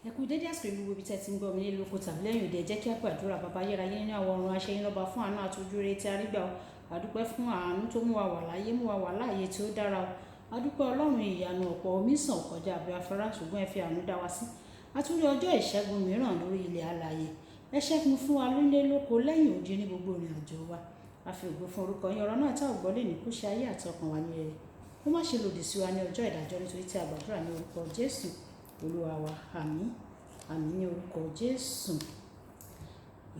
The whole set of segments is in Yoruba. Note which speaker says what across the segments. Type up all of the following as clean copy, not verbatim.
Speaker 1: Ẹ kú dédé àsìkò gbogbo ibi tí ẹ ti ń gbọ́ mi nílùú oko tàbí lẹ́yìn òde. Ẹ jẹ́ kí a gbàdúrà. Bàbá ayérayé nínú àwọn ọ̀run, aṣẹ́yìn lọ́ba fún àánú àti ojúrere tí a rí gbà o. A dúpẹ́ fún àánú tó mú wa wà láyé, mú wa wà láàyè tí ó dára o. A dúpẹ́ Ọlọ́run ìyanu, ọ̀pọ̀ omi sàn kọjá abẹ́ afárá, ṣùgbọ́n ẹ fi àánú dá wa sí. A tún rí ọjọ́ ìṣẹ́gun mìíràn lórí ilẹ̀ alààyè. Ẹ ṣẹ́gun fún wa lónílé lóko lẹ́yìn odi ní gbogbo ìrìn àjò wa. A fi ògo fún orúkọ yín. Ọ̀rọ̀ náà tá ò gbọ́ lè ní kó ṣe ayé àti ọkàn wa ní rere. Kó má ṣe lòdì sí wa ní ọjọ́ ìdájọ́, nítorí tí a gbàdúrà ní orúkọ Jésù Olúwa wa. Àmín. Àmín ní orúkọ Jésù.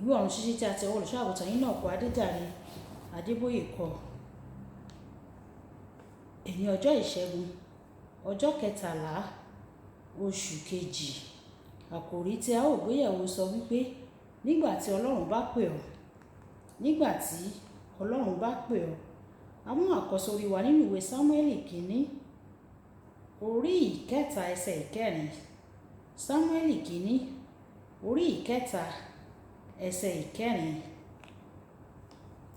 Speaker 1: Ìwé ọ̀run ṣíṣí tí a ti ọwọ́ olùṣọ́ àgùntàn yín náà kọ Adéjàre Adébóyè kọ. Èní ọjọ́ ìṣẹ́gun, ọjọ́ 13, oṣù kejì. Àkòrí tí a ó gbéyẹ̀wò sọ wípé nígbà tí Ọlọ́run bá pè ọ́, nígbà tí Ọlọ́run bá pè ọ́. A mú àkọ́sórí wa nínú ìwé Sámúẹ́lì kìíní, orí 3, ẹsẹ̀ 4. Sámúẹ́lì kìíní, orí 3, ẹsẹ̀ 4.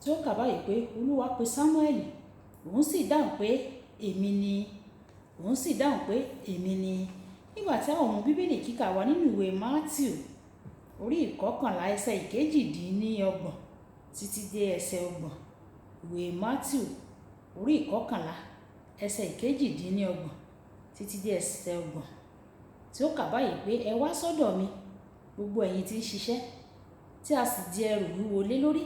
Speaker 1: Tí ó kà báyìí pé Olúwa pe Sámúẹ́lì, òun sì dáhùn pé èmi ni. Òun sì dáhùn pé èmi ni. Nígbà tí a ó mú Bíbélì kíkà wa nínú ìwé Mátíù, orí 11, ẹsẹ̀ 28 títí dé ẹsẹ̀ 30. Ìwé Mátíù, orí 11, ẹsẹ̀ 28 títí dé ẹsẹ̀ 30. Tí ó kà báyìí pé ẹ wá sọ́dọ̀ mi, gbogbo ẹ̀yin tí ń ṣiṣẹ́, tí a sì di ẹrù wúwo lé lórí,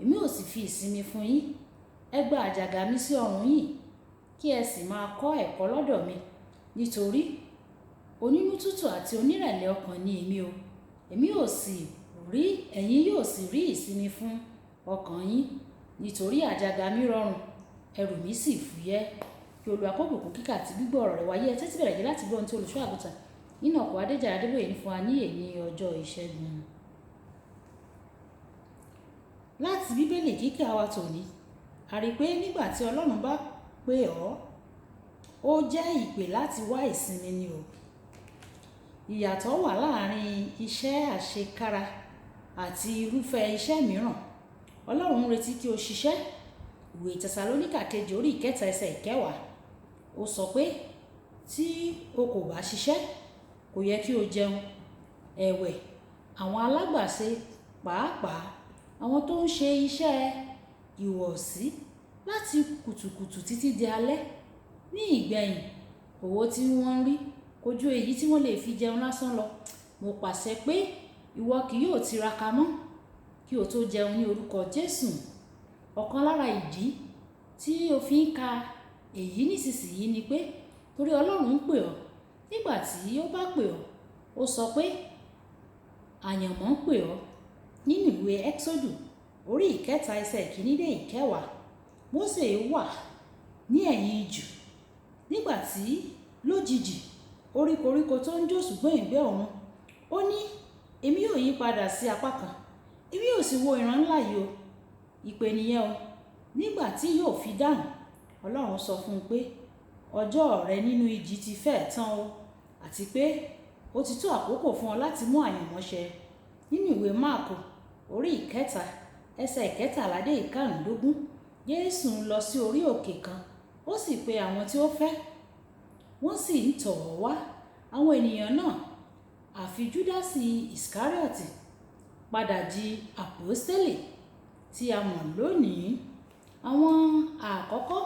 Speaker 1: èmi ó sì fi ìsinmi fún yín. Ẹ gba àjàgà mi sí ọrùn yín, kí ẹ sì máa kọ́ ẹ̀kọ́ lọ́dọ̀ mi, nítorí onínú tútù àti onírẹ̀lẹ̀ ọkàn ni èmi o. Èmi ó sì rí, ẹ̀yin yóò sì rí ìsinmi fún ọkàn yín, nítorí àjàgà mi rọrùn, ẹrù mi sì fúyẹ́. Kí Olúwa kó bùkún kíkà àti gbígbọ́ ọ̀rọ̀ rẹ̀ wáyé. Ẹ tẹ́tí bẹ̀rẹ̀ jẹ́ láti gbọ́ ohun tí olùṣọ́ àgùntàn nínú ọkọ̀ Adéjàre Adébóyè ní fún wa ní èní ọjọ́ ìṣẹ́gun. Láti Bíbélì kíkà wa tòní, a rí pé nígbà tí Ọlọ́run bá pè ọ́, ó jẹ́ ìpè láti wá ìsinmi ni o. Ìyàtọ̀ wà láàárín iṣẹ́ àṣekára àti irúfẹ́ iṣẹ́ mìíràn. Ọlọ́run ń retí kí o ṣiṣẹ́. Ìwé Tẹsalóníkà kejì orí 3, ẹsẹ̀ 10. Ó sọ pé tí o kò bá ṣiṣẹ́, kò yẹ kí o jẹun. Ẹ̀wẹ̀, àwọn alágbàṣe pàápàá àwọn tó ń ṣe iṣẹ́ ìwọ̀sí láti kùtùkùtù títí di alẹ́ ní ìgbẹ̀yìn, owó tí wọ́n ń rí kò ju èyí tí wọ́n lè fi jẹun lásán lọ. Mo pàṣẹ pé ìwọ kì yóò tiraka mọ́ kí o tó jẹun ní orúkọ Jésù. Ọ̀kan lára ìdí tí o fi ń ka èyí nísinsìnyí ni pé torí Ọlọ́run ń pè ọ́. Nígbà tí ó bá pè ọ́, ó sọ pé àyànmọ́ ń pè ọ́. Nínú ìwé Ẹ́xódù, orí 3, ẹsẹ̀ 1 dé 10, Mósè wà ní ẹ̀yìn ijù. Nígbà tí lójijì ó rí koríko tó ń jó ṣùgbọ́n ìgbẹ́ òun, ó ní èmi yóò yí padà sí apá kan, èmi yóò sì wo ìran ńlá yìí o. Ìpè nìyẹn o. Nígbà tí yóò fi dáhùn, Ọlọ́run sọ fún un pé ọjọ́ rẹ nínú ìjì ti fẹ́ tán o, àti pé ó ti tó àkókò fún ọ láti mú àyànmọ́ ṣẹ. Nínú ìwé Máàkù, orí 3, ẹsẹ̀ 13 dé 15, Jésù ń lọ sí orí òkè kan, ó sì pe àwọn tí ó fẹ́, wọ́n sì ń tọ̀ ọ́ wá. Àwọn ènìyàn náà, àfi Júdásì Ìsíkáríọ̀tì, padà di àpọ́stélì tí a mọ̀ lónìí. Àwọn àkọ́kọ́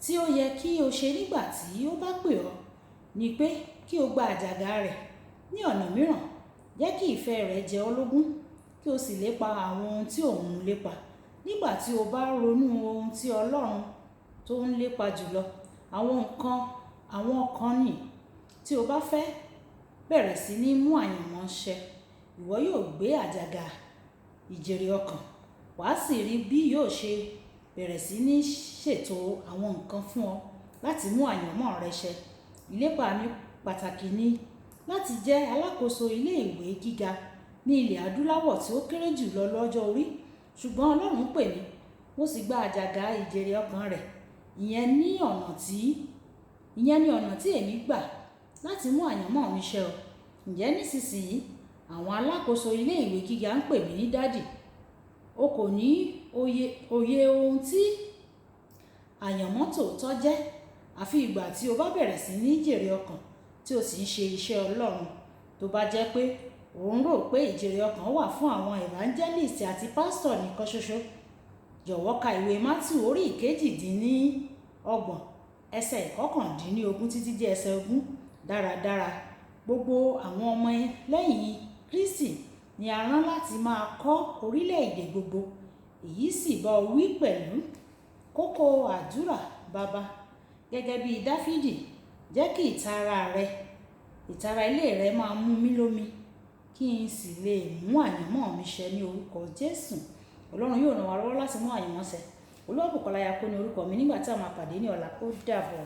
Speaker 1: tí ó yẹ kí o ṣe nígbà tí ó bá pè ọ́ ni pé kí o gba àjàgà rẹ̀ ní ọ̀nà mìíràn. Jẹ́ kí ìfẹ́ rẹ̀ jẹ ọ́ lógún, kí o sì lépa àwọn ohun tí òun ń lépa. Nígbà tí o bá ronú ohun tí Ọlọ́run tó ń lépa jùlọ, àwọn nǹkan, àwọn kan nì tí o bá fẹ́ bẹ̀rẹ̀ sí ní mú àyànmọ́ ṣẹ, ìwọ yóò gbé àjàgà ìjèrè ọkàn, wà á sì rí bí yóò ṣe bẹ̀rẹ̀ sí ní ṣètò àwọn nǹkan fún ọ láti mú àyànmọ́ rẹ ṣẹ. Ìlépa mi pàtàkì ni láti jẹ́ alákòóso ilé ìwé gíga ní ilẹ̀ adúláwọ̀ tí ó kéré jù lọ lọ́jọ́ orí. Ṣùgbọ́n Ọlọ́run pè mí, mo sì gba àjàgà ìjèrè ọkàn rẹ̀. Ìyẹn ní ọ̀nà tí, ìyẹn ní ọ̀nà tí èmi gbà láti mú àyànmọ́ mi ṣẹ o. Ǹjẹ́ nísinsìnyí àwọn alákòóso ilé ìwé gíga ń pè mí ní dádì. O kò ní òye ohun tí àyànmọ́ tòótọ́ jẹ́ àfi ìgbà tí o bá bẹ̀rẹ̀ sí ní jèrè ọkàn tí tí o sì ń ṣe iṣẹ́ Ọlọ́run. Tó bá jẹ́ pé ò ń rò pé ìjèrè ọkàn wà fún àwọn evangelist àti pásítọ̀ nìkan ṣoṣo, jọ̀wọ́ ka ìwé Mátíù orí 28, ẹsẹ̀ 19 títí dé ẹsẹ̀ 20 dáradára. Gbogbo àwọn ọmọ lẹ́yìn Kristi ni a rán láti máa kọ́ orílẹ̀-èdè gbogbo. Èyí sì bá ọ wí pẹ̀lú. Kókó àdúrà: Baba, gẹ́gẹ́ bí Dáfídì, jẹ́ kí ìtara rẹ, ìtara ilé rẹ máa mú mi lómi, kí n sì lè mú àyànmọ́ mi ṣẹ ní orúkọ Jésù. Ọlọ́run yóò ràn wá lọ́wọ́ láti mú àyànmọ́ ṣẹ. Olúwabùkọ́lá Ayako ní orúkọ mi. Nígbà tí a máa pàdé ní ọ̀la, ó dàbọ̀.